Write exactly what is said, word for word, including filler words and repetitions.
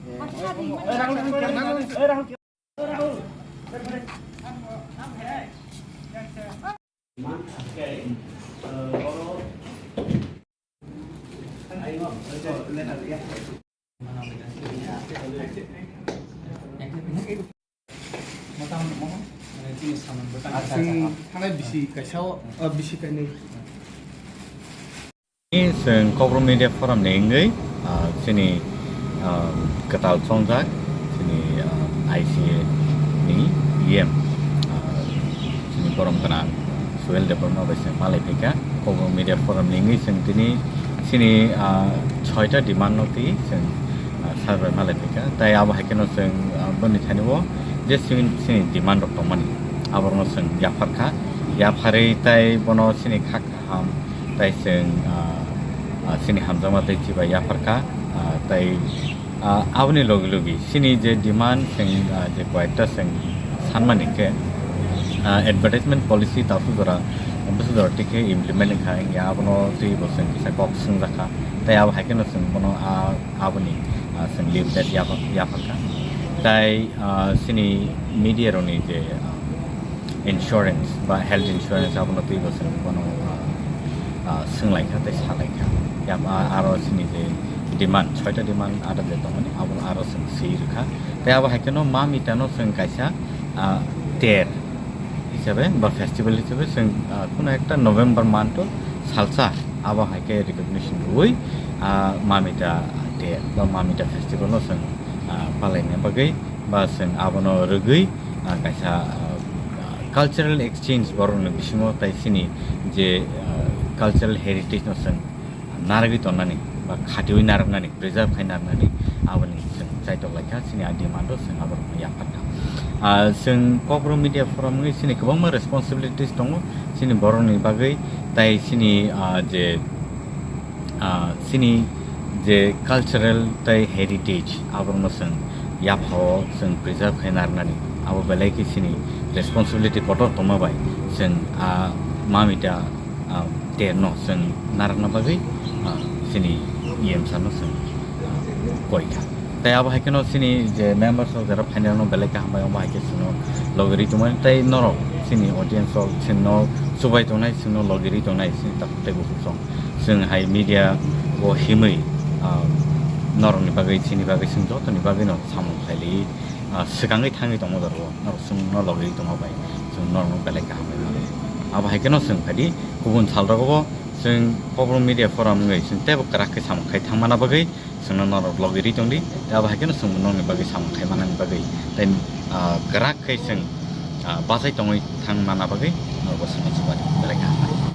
Chwng thanai bisi kaisa o, o bisi kainwi. Chwng Kokborok Media Forum ni wngwi, ah, chini, ah, kwtal chongjak, chini, ah, I C A ni E M, ah, chini borom gwnang Suhel Debbarma bai se malai phaikha. Kokborok Media Forum ni wngwi chwng tini chini, ah, soita demand no twi chwng, ah, sir bai malai phaikha. Tai abo hai kheno chwng, ah, boni thani o je chini, chini demand rok tongmani aborokno chwng yapharkha. Yapharwi tai bono chini kha kaham tai chwng, ah, ah, chini hamjakma tei chibai yapharkha. Ah, tai Ah, aboni logi logi chini je demand chwng, ah, je koyekta chwng sanmani khe, ah, advertisement policy tasu jora, busu jora tikhe implement wngkha, wngya abono twibo chwng kisa kok swngjakha, tei abo hai kheno chwng bono, ah, aboni, ah, chwng leaflet yapha-, yapharkha. Tai, ah, chini media rokni je, ah, insurance ba health insurance abono twibo chwng bono, ah, ah, swnglaikha tei salaikha. Ya, ah, aro chini je demand, soita demand ada je tongmani, abono aro chwng swi rwkha. Tei abo hai kheno ma mita no chwng kaisa, ah, ter hisabe ba festival hisabe chwng, ah, kuno ekta November month o salsa abo hai khe recognition rwui, ah, ma mita ter ba ma mita festival no chwng, ah, palaina bagwi ba chwng abono rwgwi, ah, kaisa, ah, cultural exchange borokni bisingo tai chini je, ah, cultural heritage no chwng narwgwi tonnani ba khatiui narwknani, preserve khai narwknani, aboni chwng chaitok laikha, chini a demand o chwng aborokno yapharkha. Ah, chwng Kokborok Media Forum wngwi chini kwbangma responsibilities tongo chini borokni bagwi, tai chini, ah, je ah, chini je cultural tei heritage, aborokno chwng yaphao chwng preserve khai narwknani, abo belai khe chini responsibility kotor tongma bai chwng, ah, ma mita, ah, terno chwng narwkna bagwi, ah, chini E M sir no chwng, ah, koi kha. Tei abo hai kheno chini je members rok jera phainai rokno belai khe hambai, omo hai khe chwngno logi rwi tongmani, tei norok chini audience rok chwngno chubai tongnai, chwngno logi rwi tongnai, chini takhuk tei bukhuk rok. Chwng hai media o himwi, ah, norokni bagwi, chini bagwi, chwng jotoni bagwino samung khaili, ah, swkangwi thangwi tongo jora o. Norok chwngno logi tongma bai chwng norokno belai kaham bai mano. Abo hai kheno chwng phaidi kubun sal rogo bo chwng Kokborok Media Forum wngwi chwng teibo kwrak khe samung khai thangmana bagwi chwngno norok logi ri tongdi. Tei abo hai kheno chwngbo norokni bagwi samung khai manani bagwi tei, ah, kwrak khe chwng, ah, bachai tongwi thang mana bagwi norokbo swngwi chubai belai kaham.